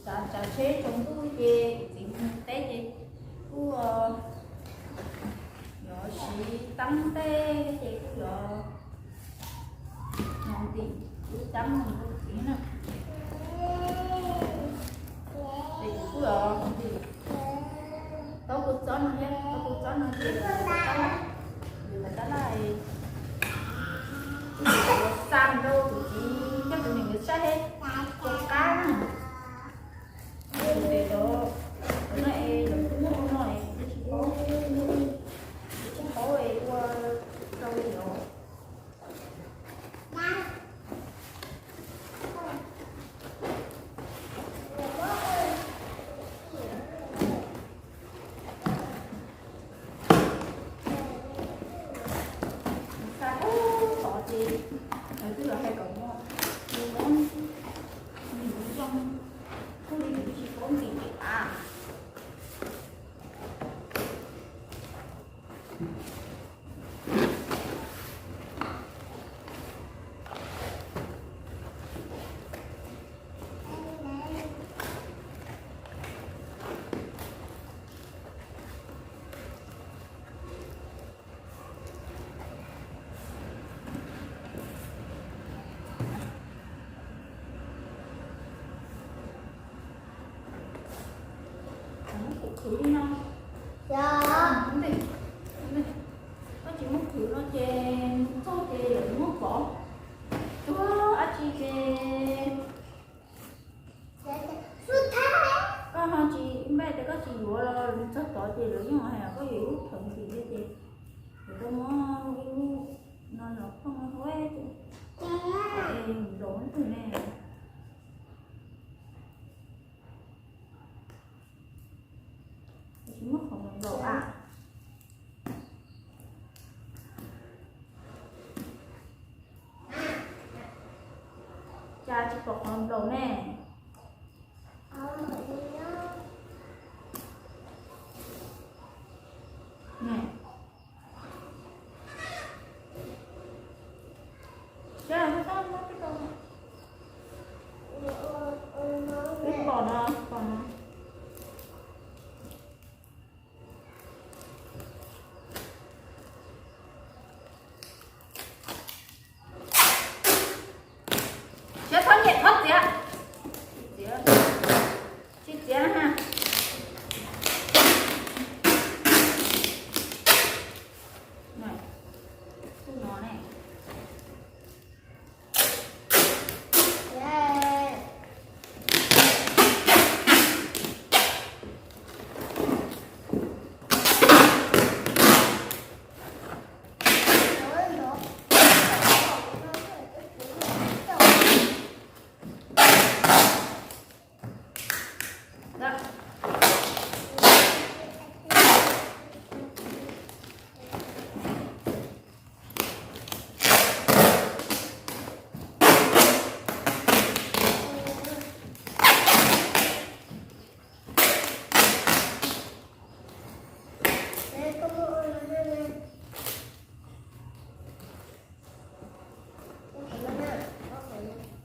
Tsav tsheb tsaus ntuj ces kuv txiv mus teb ces kuj yuav siv teeb tej ces kuj yuav mus ntim kuv teeb mus rau kuv txiv na. Ces kuv kuj yuav ntim tau kuv txob no thiab, tau kuv txob no ces kuv tab laj, kuv tab laj, kuv yuav xa rau kuv txiv coj kuv niam nkawd saib thiab, kuv qab na. Ces lawv, lawv no es lawv kuj muaj ua no es kuv tsis paub, kuv tsis paub es ua rau li os. Xa tod ces lawv twb los hais kom muab, muab nws zoo, kuj li kuv tsis paub ntim ces av. Muab khwv li no. Koj tsis muab khwv no ces txog ces lawv muab pov tuag dab tsi ces koj ho tsis npaj tias koj tsis yuav los txog tod ces lawv yeej hais koj yuav ib lub thawv ntxiv thiab ces lawv tau muab ib lub no los phooj no hauv es nplaum twg ne. Tsis muab qhov nplaum a. Cas tsis pom qhov nplaum ne. Twb pom no, pom no. Tsis txhob nyiam, txhob txiav. Tsis txiav, tsis txiav na ha. Kuj no ne.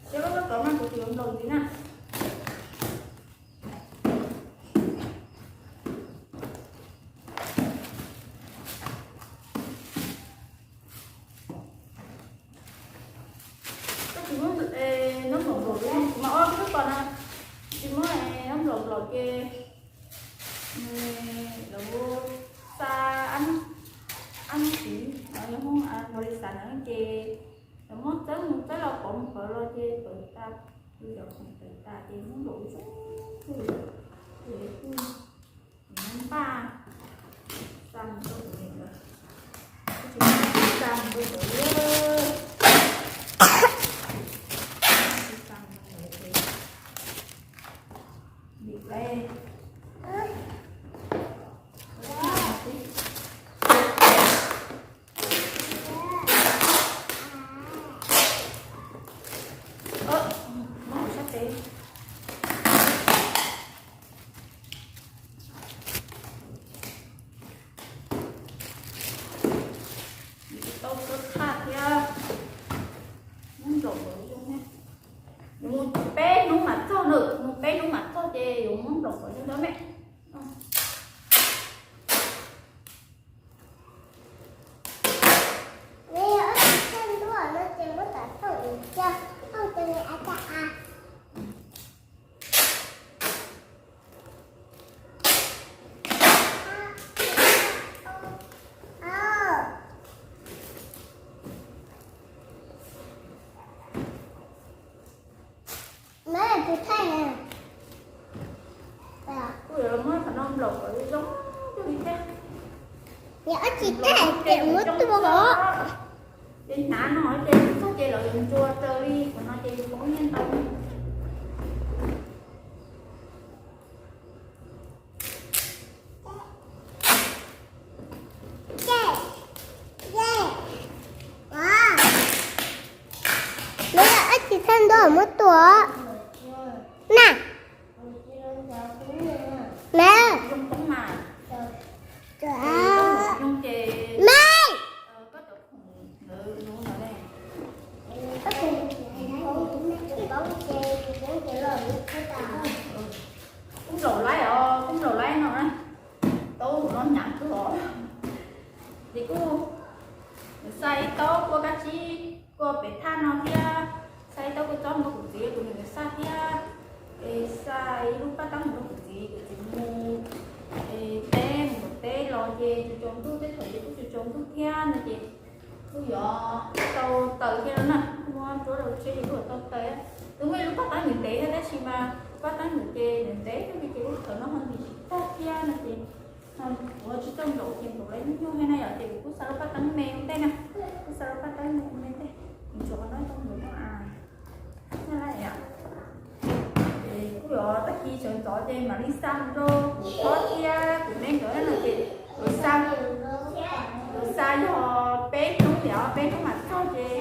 Cov koj tov mas kuv tus yuav nplaum ntxiv na. Koj tsis muab nab nplaum nplaum li, kuv mas ob lub pos na, tsis muab nab nplaum nplaum ces lawv xa ab nub tiv, lawv hu npaum li xav na ces lawv muab txawb mus txawb los pov mus pov los ces pawv tas, yog khoom pawv tas ces muab nplaum zoo, ces kuj npaj xa mus rau kuv niam nkawd, kuv tsis muab xa mus rau kuv li, xa mus rau kuv ces dim ple. Muab hauv sab tes. Tsis tau kawg Kuv yuav los muab qhov no nplaum kom zoo zoo li thiab. Yog dab tsi tag ces muab tua os. Ces hnav no ces txog ces los yuav ntsuas raws li qhov no ces yus poob nyiaj ntau. Lawv yog dab tsi thaj ntuj muab tua na? Na, me, kuv nplaum laib os, kuv nplaum laib no na. Taub no hnyav kawg os. Ces kuj xa ib taub kua kab tsib kua pem thaj no thiab, xa ib taub kua txob nrog kuv txiv, kuv nws xa thiab. Es xa ib lub paj teeb nrog kuv txiv, kuv txiv mus teb, mus teb los ces tsaus tsaus ntuj, tej thaum ces kuj tsaus tsaus ntuj thiab no ces kuj yuav tau taws thiab no na, kuj muab rau tsheb ces kuj yuav tau taws. Twb muaj ib lub paj teeb nws ntev thiab tab sis mas paj teeb nws ces nws ntev thiab ces lub thaum no ho ntim tsis tag thiab no ces kuv tsis tau nplaum ces nplaum laib nyuaj nyuaj thiab na yom, ces kuv kuj xa lub paj teeb me ua ntej na, kuj xa lub paj teeb me ua ntej, kuv tsuas qhov no tau nplaum no a. Kuj yuav tag kis sawv ntxov ces mam li xa mus rau kuv phob thiab kuv me nkawd no ces yuav xa, yuav xa yog peb hnub li os, peb hnub mam txog ces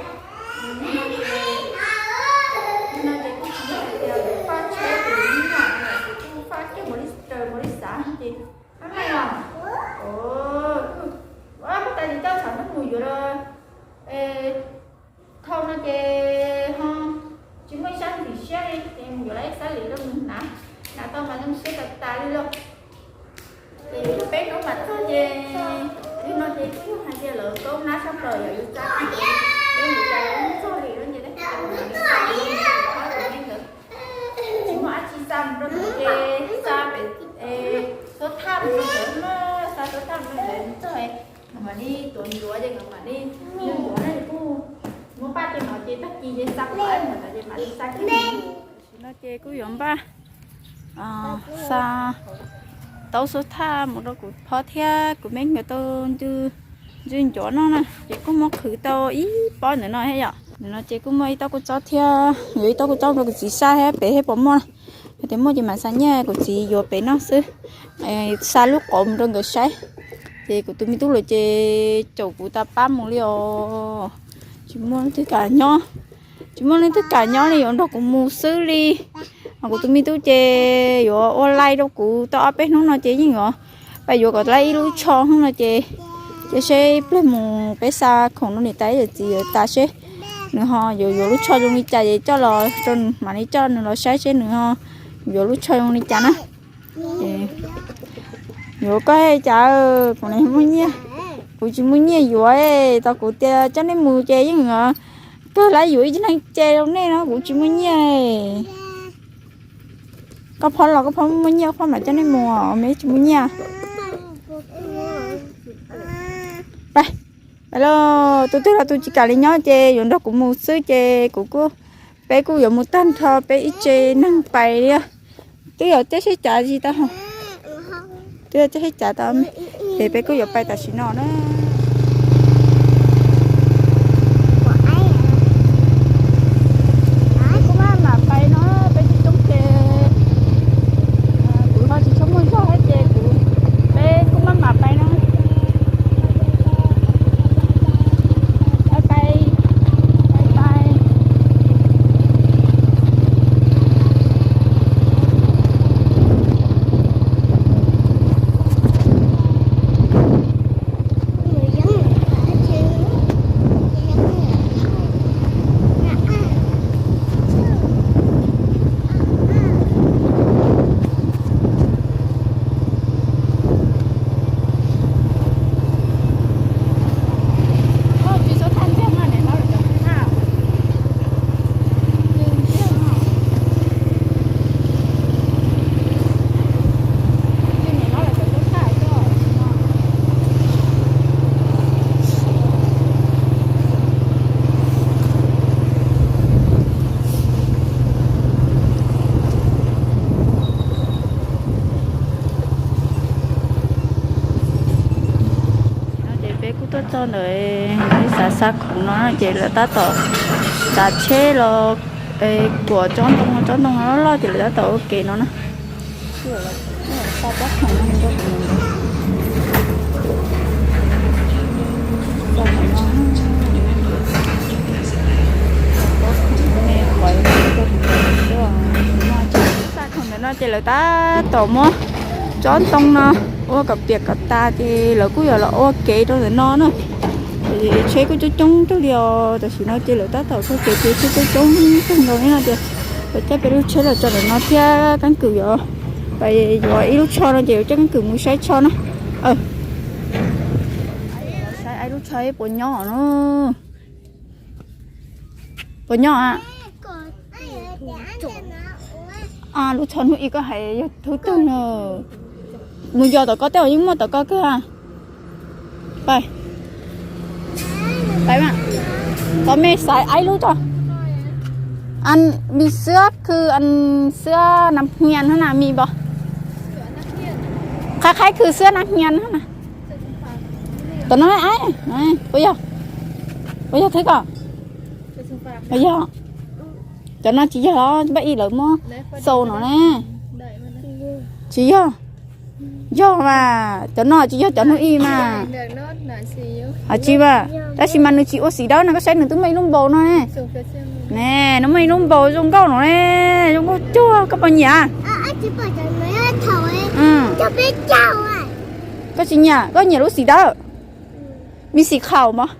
no ces kuj tsis yog hais tias faj tsheb ces ib yam ces kuj faj kiag mus li raws mus li xav ces hab naj los. Ua, muab tas ces coj tshav ntuj mus yuav los thau no ces ho tsis muaj ib sab ntxim siab li ces mus yuav lawm ib sab lim rau nws hnav, hnav tau mas zoo siab tas tas li lauj. Ces yuav peb hnub mam txog ces, yog no ces kuj yog hais tias lawv kaub nab sab plaws yom, yus tsa kis, yus tsa yus txog lim no ces tab sis kuv mam li xa mus rau ntawd, tsis muaj dab tsi xa mus rau ntawd ces xa pem, xuab thaj mus rau ntawd na, xa xuab thaj mus rau ntawd txog nkawd mam li tuav ncuav ces nkawd mam li ncuav na, kuj muab paj ces no ces tag kis ces xa pem ntawd ces mam li xa kiag. Tam sim no ces kuj yuav npaj xa taub xuab thaj mus rau kuv phob thiab kuv me nkawd tau ntsw ncuav noj na, ces kuj muab qhwv tau ib pob ntawm no thiab yom. Ntawm no ces kuj muaj ib taub kua txob thiab, yuav ib taub kua txob rau kuv txiv saib thiab pem thiab puas muaj. Yog tias muaj ces mam xa nyiaj kuv txiv yuav pem noj xwb, xa lub qauv mus rau nkawd saib. Ces kuv tus me tub los ces caum kuv tas pab mus li os. Tsis muaj leej twg kam nyob, tsis muaj leej twg kam nyob li, yuav nrog kuv mus xwb li. Ho kuv tus me tub ces yuav ua laij rau kuv tau ob peb hnub no ces yeej yuav pab yuav kom tau ib lub tsho hnub no ces, ces seb ib pliag mus peb xa khoom rau niam tais yawm txiv yuav tas seb nws ho yuav yuav lub tsho zoo li cas ces coj los rau nws, mam li coj nws los saib seb nws ho yuav lub tsho zoo li cas na. Yuav koj cas, kuv muaj nyiaj, kuv tsis muaj nyiaj yuav. Tau kuv tias coj nej mus ces yeej kawg lawv yuav ib tug neeg ce rau nej no, kuv tsis muaj nyiaj. Koj phob los koj phob muaj nyiaj koj phob mam coj nej mus, me tsis muaj nyiaj. Pab, pab lauj, tus twg los tus tsis kam li nyob ces yuav nrog kuv mus xwb ces kuv kuj, peb kuj yuav mus tag nrho peb ib tse neeg pais li. Twb yog caij seb cav tsis tau, twb yog caij seb cav tau, ces peb kuj yuav pais tam sim no na. Kuv mam pais no, peb coob coob ces kuv ho tsis tshua muaj zog thiab ces kuv, peb kuj maj mam pais no. Bye bye, bye bye. Ntawd ib xav xa khoom no ces lawv tab tom xav tsheb los kuam tsob ntoo, tsob ntoo loj loj ces lawv tab tom ua kev no na. Xa khoom ntawm no ces lawv tab tom muab tsob ntoo no ua kom piam kom tas ces lawv kuj yuav los ua kev rau ntawm no na. Tsheb kuj coob coob kawg li os, tam sim no ces lawv tab tom txog kev ces tsheb coob coob kawg nkaus li no ces lawv caij peb lub tsheb los tso ntawm no thiab keeb kwm yuav, yuav ib lub tsho no ces yuav coj keeb kwm mus saib tsho na. Saib ib lub tsho puas nyob no. Puas nyob? Lub tsho hnub ib koj hais yog thub twg no. Mus yos tom koj tej uas yeej muaj tom koj kawg. Pais, pais mas, tov me xaiv ib lub tso. Anh, mi xưa cứ anh xưa năm hiền hả nè, mi bò. Khai khai cứ xưa năm hiền hả nè. Tov no ai, puas yog, puas yog thwb ko? Yog, cov no tsis yog, npaj ib lawv muab xau no ne. Tsis yog, yog mas cov no tsis yog cov hnub ib mas. Tsis mas, tab sis mas nws tsis ua xim dawb no, koj saib nws twb muaj ib lub npau no ne. Ne, nws muaj ib lub npau zoo nkauj no ne, zoo nkauj cuag, koj puas nyiam? Koj tsis nyiam, koj nyiam lub xim dawb. Mi xim khaum mos.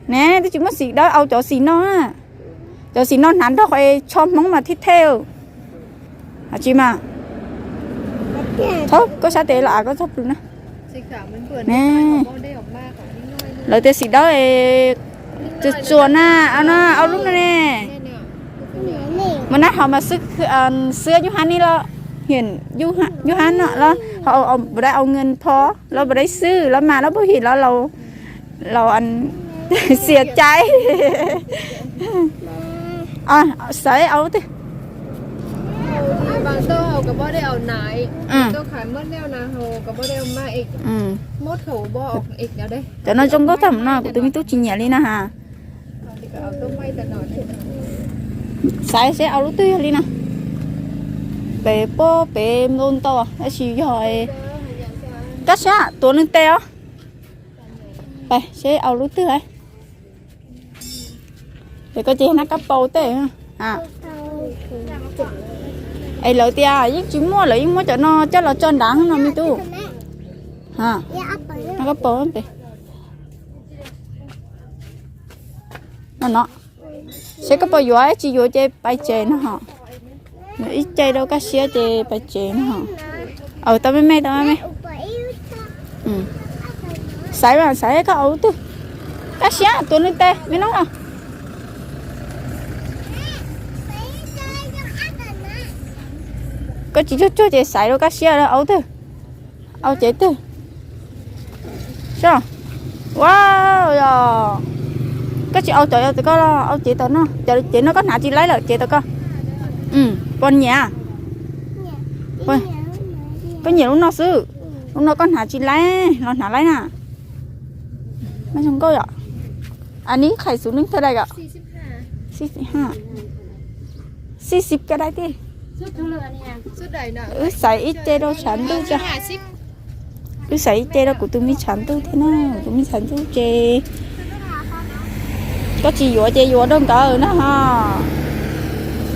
Ne, twb tsis muaj xim dawb, au cov xim no. Cov xim no hnav nrog qhov tsho Hmoob mas thiaj thej. Tsis mas, thaum koj sab tes los av koj txog pw na. Lawv tias xim dawb tsuas tsuas na, no au lub no ne. Mas nab hov mas xwb, xwb nyuj hab ni los, hiam nyuj hab no los, puas dai au ngan pho los, puas dai xwb los mas los, puas him los laus xiam cai. Xaiv au twg. Cov no zoo nkauj tag no, kuv tus me tub tsis nyiam li na has. Xaiv seb au lub twg yog li na. Pem pob pem ntau ntau tab sis yog, kab siab tuav nws tes os. Pais seb au lub twg. Es koj ces nab kab paus tej. Es lawv tias yeej tsis muaj, lawv yeej muab cov no coj los tso nrad no me tub. Nab kab paus pem no no. Seb koj puas yuav, tsis yuav ces pais tsev no ho. Ib ce rau kab siab ces pais tsev no ho. Tau me me, tau me me. Xaiv mas xaiv koj au lub twg. Kab siab tuav nws tes me noob no. Koj tsis tsuag tsuag ces xaiv rau kab siab au twg. Au cev twg. Wow, yog koj tsis au cov yog tau koj los au cev tom no, cov cev no koj hnav tsis laib lawm, cev tom koj. Puas nyiam? Koj nyiam lub no xwb. Lub no koj hnav tsis laib los hnav laib na. Zoo nkauj yom. Anib qhais xus neej thawj dai kom. Xib xib kaj dai tiag. Wb xaiv ib ce rau tshav ntuj tso. Wb xaiv ib ce rau kuv tus me tshav ntuj thiab na, kuv tus me tshav ntuj ces koj tsis yuav ces yuav rau nkawd na ho.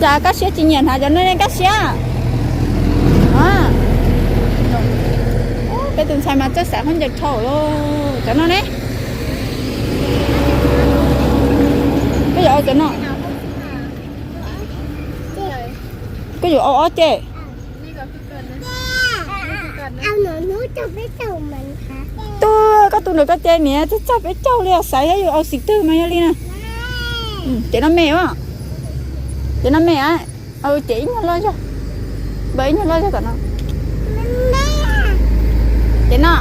Cas kab siab tsis nyiam hnav cov no ne kab siab? Peb tus ntxhais mas txawj xaiv khaub ncaws dhau lawm cov no ne. Koj yuav cov no. Koj yuav ob ce. Tuaj koj tus ntawm koj ce niam txaj txaj peb caug li os, xaiv thiab yus au xim twg mas yog li na. Ces no me, ces no me, ces ib nyuag loj zog, npawg ib nyuag loj zog tom no. Ces no,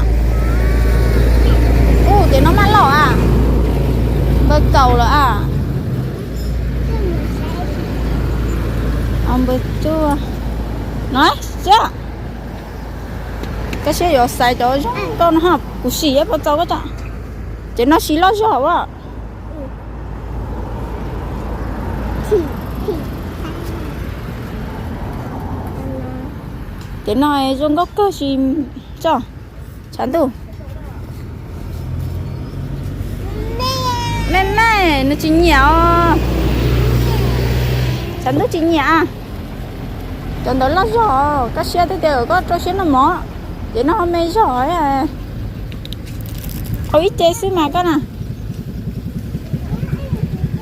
u ces no maj loj a, npawg kaum lawm a. Npawg cuaj no siab. Koj siab yuav xaiv cov zoo nkauj no ho, kuv sim ib puas txaus koj tso. Ces no siv loj zog as. Ces no zoo nkauj kawg si tso. Tshav ntuj. Me me, nws tsis nyiam os. Tshav ntuj tsis nyiam. Cov ntawd loj zog, koj siab tiag tiag koj rau siab noj mov. Ces no ho me zog. Au ib ce xwb mas koj na.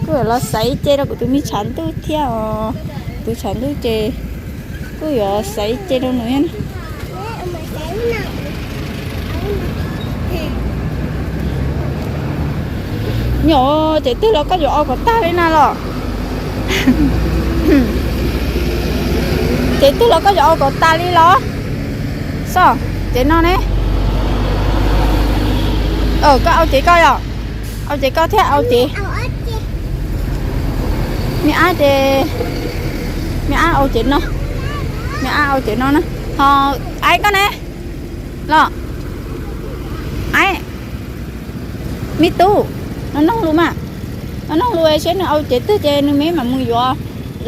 Kuj yuav los xaiv ib ce rau kuv tus me tshav ntuj thiab os. Tus tshav ntuj ces kuj yuav xaiv ib ce rau nws thiab na. Nyom, ces twg los koj yuav au kom tag li na los? Ces twg los koj yuav au kom tas li los? Xoj, ces no ne. Koj au ces koj yom. Au ces koj thiab au ces. Me ab ces, me ab au ces no. Me ab au ces no na. Ho aib koj ne. Los, aib, me tub, no noog lus mas. No noog lus saib nws au ces twg ces nws me mam mus yuav.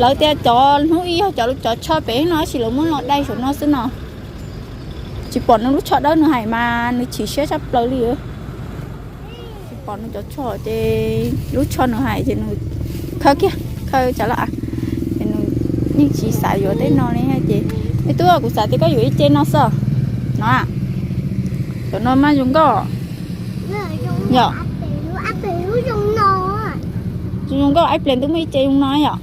Lawv tias cov hnub ib yog cov, cov tsho pem no tab sis lawv muab los dai saum no xwb no. Tsis pom nws lub tsho dawb, nws hais mas nws chim siab tshaj plaws li. Tsis pom nws cov tsho ces lub tsho nws hais ces nws khaws kiag, khaws tsav los a. Ces nws yeej tsis xav yuav tej no li ces, me tub, kuv xav tias koj yuav ib ce no xwb no. Cov no mas zoo nkauj. Yom, zoo nkauj, aib pliag twb muaj ib ce zoo no yom.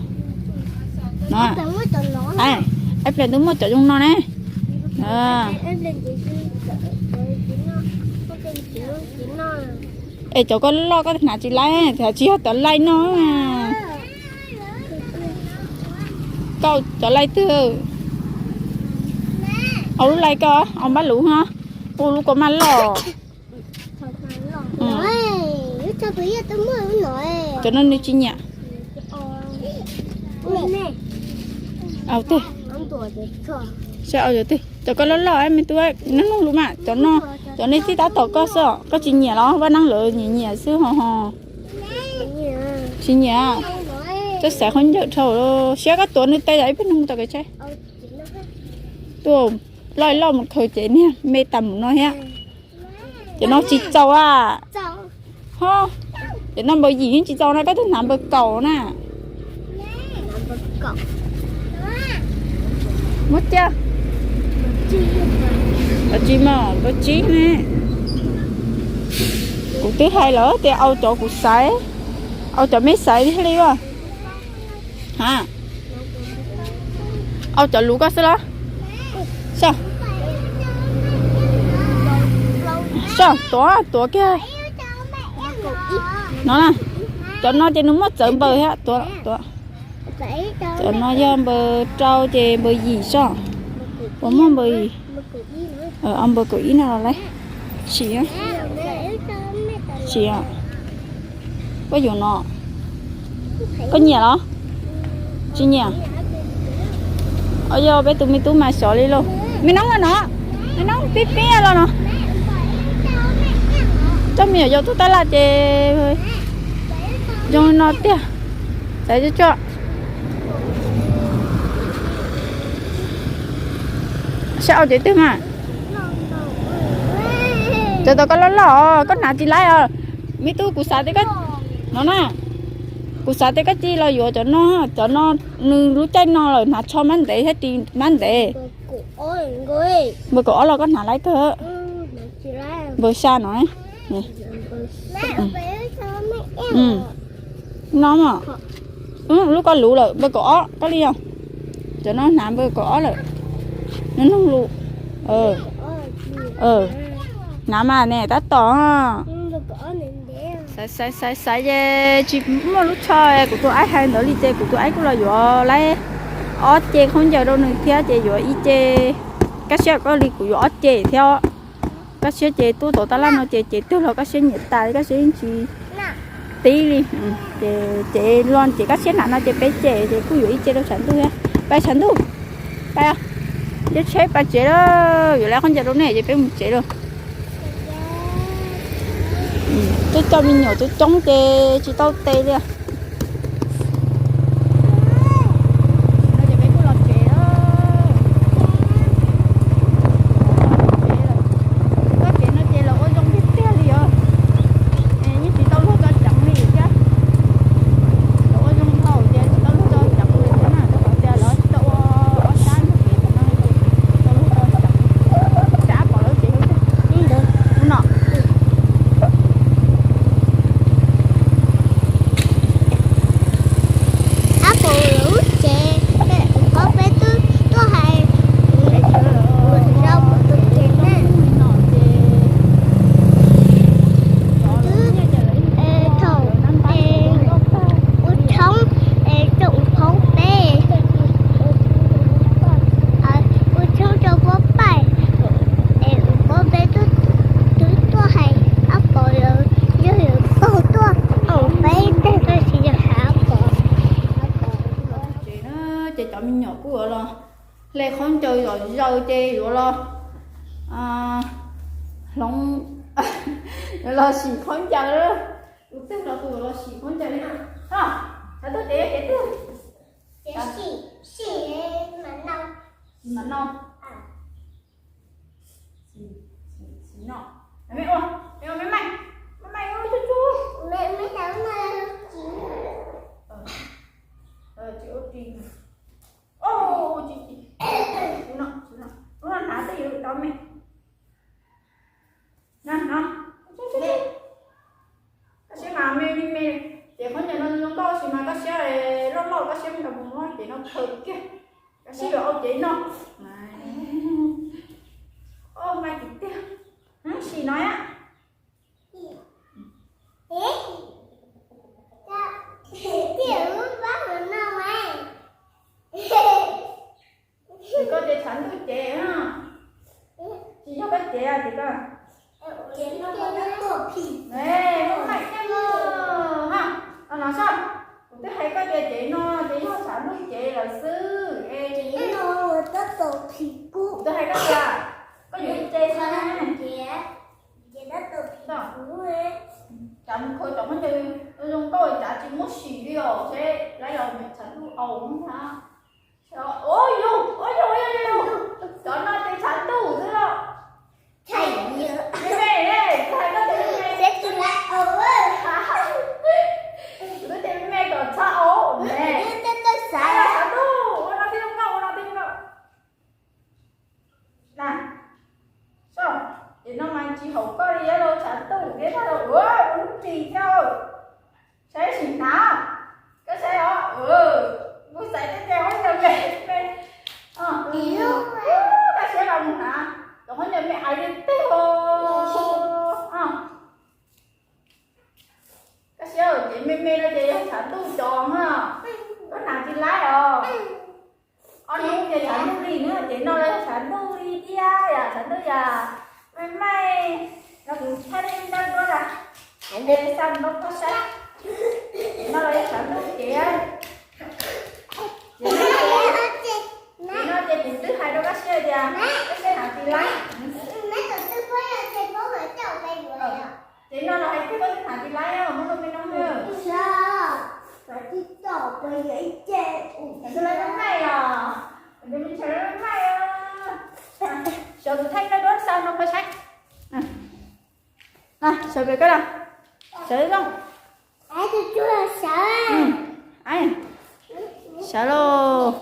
Aib pliag twb muaj cov zoo no ne. Es cov koj loj koj hnav tsis laib, tsis yog cov laij no. Koj cov laij twg? Au lub laij koj, au npab luv ho. Ua lub kua maj loj. Cov no nws tsis nyiam. Au tig, saib au cov tig, cov koj loj loj me tub, nug lus mas cov no, cov nej txij tab tom koj xwb, koj tsis nyiam los vaj neeb lawv nyiam nyiam xwb ho ho. Tsis nyiam, koj xav khaub ncaws dhau, siab koj tuav nws tes ib pliag nug tom kev tsheb. Tuaj, loj loj mus khaws ces niag me tas mus no thiab. Cov no tsis txaus a. Ho, cov no npawb yim yeej tsis txaus na, koj twb hnav npawb kaum na. Muab ciaj. Npawb tsib mas, npawb tsib ne. Kuv twb hais lawm tias au cov kuv xaiv, au cov me xaiv thiaj li ua. Ha, au cov lus koj xwb los? Soj, soj, tuav, tuav kiag. No na, cov no ces nws muaj txawv npaws thiab, tuav, tuav. Cov no yog npaws rau ces npaws yim soj. Puas muaj npaws yim? Npaws kaum ib no los lauj. Sim, sim, koj yuav no, koj nyiam los? Tsis nyiam. Yog peb tus me tub mas xyov li lauj. Me noob no, me noob pib pib los no. Coj me nyuam yaus tuaj tab laj ces zoo no tiag. Xaiv tsuag tsuag. Saib au cov twg mas. Cov tau koj loj loj, koj hnav tsis laib os. Me tub, kuv xav tias koj, no na, kuv xav tias koj cia li los yuav cov no, cov no nws lub caij no lawm hnav tsho mab ntev thiab ris mab ntev. Npaws kaum ob los koj hnav laib kawg. Npaws xya no. No, lub koj luv lawm npaws kaum ob koj li os. Cov no hnav npaws kaum ob lawm. Nug lus. Hnav mas ne tab tom. Xaiv xaiv xaiv xaiv ces tsis muaj lub tsho, kuv tus aib hais ntawd li ces kuv tus aib kuj los yuav laib ob ce khaub ncaws rau nws thiab ces yuav ib ce. Kaj siab koj li kuv yuav ob ce thiab. Kaj siab ces tuaj tom tab laj no ces ces twg los Kaj siab nyiam tas li, Kaj siab yeej tsis tib li. Ces ces los ces Kaj siab hnav no ces peb ce ces kuj yuav ib ce rau tshav ntuj thiab. Pais tshav ntuj, pais, caij tsheb pais tsev lawm, yuav lawv khaub ncaws rau nej ces peb mus tsev lawm. Coj cov me nyuam coob coob ces tsis tau tes li. Koj tsev no ces lawv ua zoo tiag tiag li os. Yeej tsis tau luag tso ceev li thiab. Lawv ua zoo dhau ces tsis tau luag tso ceev li thiab na, rau qhov tias lawv tsis tau ua ob sab ntug kev no, tsis tau luag tso ceev. Sab pom lawv tsev lub no. Ab, pom lub tsev, kuv pab peb twb tuaj hais, ua rau kuv tus tsev na. Twb thaum ua tshoob rau ua phoob peb, ua tshoob rau puab pais, es kuv pab peb twb tuaj hais ab pom lawv yog yuav paug tuaj, peb teg tuaj tsis yog hais ab pom. Ces cov me nyuam kuj yuav los hle khaub ncaws zom zaws ces yuav los hloov, yuav los sim khaub ncaws. Tus twg los tus yuav los sim khaub ncaws li no. Xav tuaj ces yog ces twg. Sim, sim mas no. Sim no. Me ua, me ua me maij, me maij ua tsuj tsuj. Tsis ua ris. Ua tsis tis. Lub no, lub no hnav twb yuav lwm tau me. No, no. Koj siab mas me li me, ces khaub ncaws no zoo nkauj sis mas koj siab loj loj, koj siab me nrog mus muab ces no khaws kiag. Koj siab yuav ua ces no. Ua mas tiag tiag. Sim no a. Ces koj ces tshav ntuj ces, tsis yog koj ces ces koj. Muaj maim thiab no, no sab, kuv twb hais koj tias ces no ces yog tshav ntuj ces lawm xwb es. Kuv twb hais koj tias koj yuav ib ce xwb. Cas mus khaws cov khaub ncaws zoo nkauj cas tsis muab sim li os, seb lawv los tshav ntuj au na. Ua yus, ua yus, ua yus, cov no ces tshav ntuj xwb los. Me me, kuv hais koj tias me me. Kuv twb tias me me kom txhob au ne. Tshav ntuj, ua no thiaj zoo nkauj, ua no thiaj zoo nkauj. Ces no mas tsis haum koj li los tshav ntuj thiab no los ua ua lub ris thiab. Saib sim hnav, koj saib os, kuv xaiv tej tes khaub ncaws me me. Koj siab los mus hnav cov khaub ncaws me ais li teg os. Koj siab ces me me no ces yog tshav ntuj cov na, koj hnav tsis laib os. Ob hnub ces tshav ntuj li na, ces no los yog tshav ntuj li thiab yom, tshav ntuj yom. Me me, no kuv thaij nej ntawd duab na, kuv de xa rau koj saib. Ces no los yog tshav ntuj ces, ces no ces kuv twb hais rau koj siab tias koj siab hnav tsis laib. Ces no los hais tias koj twb hnav tsis laib, muab rau me no. Xav tau me maij os, me ntshai me maij os. Sawv kuv thaij koj duab xa no koj saib. Sawv pem koj los, sawv zoo. Sawv los.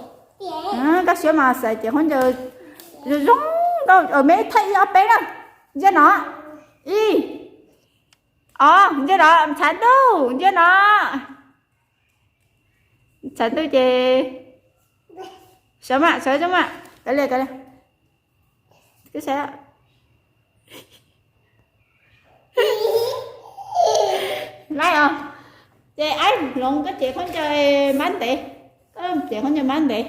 Koj siab mas xaiv ces khaub ncaws zoo nkauj, me thaij ib ob peb na. Ntsia no, ib, ob, ntsia no, tshav ntuj, ntsia no. Tshav ntuj ces sawv mas, sawv zoo mas, kav liam, kav liam. Twb saib laib os. Ces aib hloov koj cev khaub ncaws mab ntev, koj cev khaub ncaws mab ntev.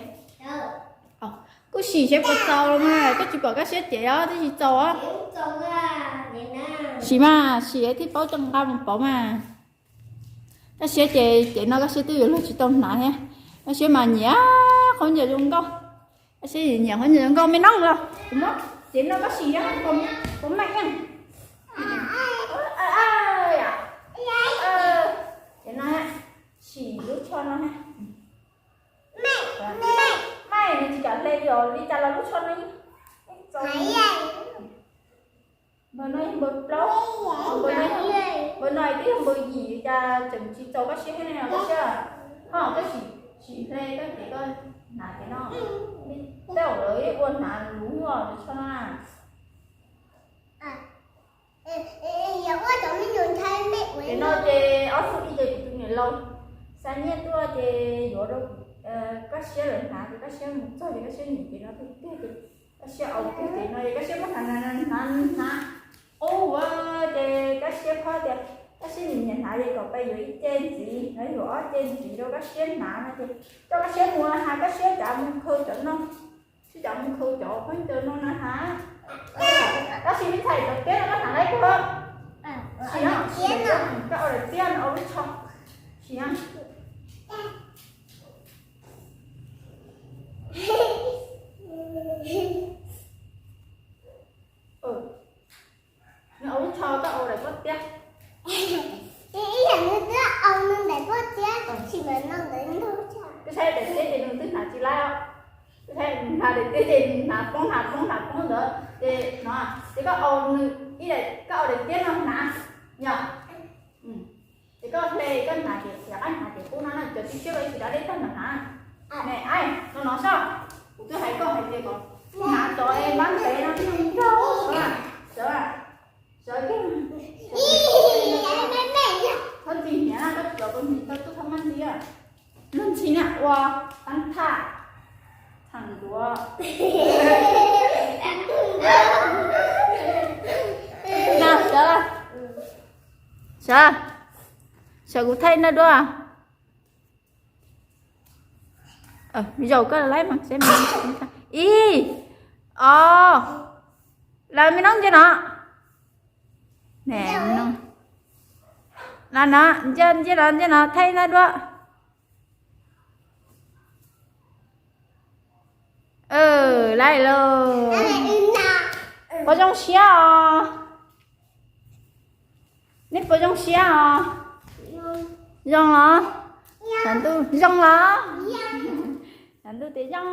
Kuj sim seb puas txaus los mas, koj tsis pom koj siab cev os, twb tsis txaus os. Sim mas, sim thiaj paub, tso nqa mus pauv mas. Koj siab ces, ces no koj siab twb yuav luag tsis tau hnav thiab. Koj siab mas nyiam khaub ncaws zoo nkauj. Koj siab nyiam khaub ncaws zoo nkauj me no los kuv muab ces no koj sim puas maim. Tsho no, maj, nws tsis kam hle li os, li cas los lub tsho no. Npawg no yog npawg plaub, npawg no, npawg no twb yog npawg yim, cas tseem tsis txaus koj siab thiab ne, koj siab. Ho koj sim, sim hle koj ces koj hnav ces no, tej zaum lawv ua hnav luv os, tsho no na. Ces no ces ob tug ib ces kuv tus niam laus xa nyiaj tuaj ces yuav rau, koj siab lawv hnav ces koj siab mus txog ces koj siab nim ces no tiag tiag ces koj siab au tiag ces no ces koj siab muab hnav hnav hnav hnav qub ua ces koj siab phob tias koj siab nim nyiam hnav ces kom peb yuav ib ce ntxiv, lawv yuav ob ce ntxiv rau koj siab hnav no ces coj koj siab mus hnav, koj siab cav mus khaws cov no, siab cav mus khaws cov phooj ywg no na hnav. Tab sis me ntxhais cov tiab no koj hnav laib kawg. Sim, koj ua daim tiab no ua lub tsho. Sim, nws ua lub tsho, koj ua daim tiab. Ib yam nws twb ua nws daim tiab, sim mas no ntawd. Koj saib daim tiab ces nws twb hnav tsis laib os. Koj saib hnav daim tiab ces hnav poob hnav poob hnav poob ntawd ces no, ces koj ua nws ib daim, koj ua daim tiab no hnav, yog. Ces koj hle koj hnav ces yog qab hnav ces qub no na, cov tib siab koj tsis rov dej tag nrho hnav. Ne, ai, no no soj, kuv twb hais koj hais tias kom hnav cov es npab ntev no, sawv, sawv, txhob ntxi hniav na, koj tsis cov koj hniav tau tuaj txhob maj ntxi. Luag ntxhi na ua tab thaj thaum ntuav. Na, sawv, sawv, sawv kuv thaij no dua. Zaum koj laib mas. Ib, ob, lawv me noob ntsia no. No, no, ntsia, ntsia no, ntsia no, thaij no dua. Laib lauj. Puas zoo siab os? Nej puas zoo siab os? Zoo los? Sav ntuj zoo los? Sav ntuj tias zoo.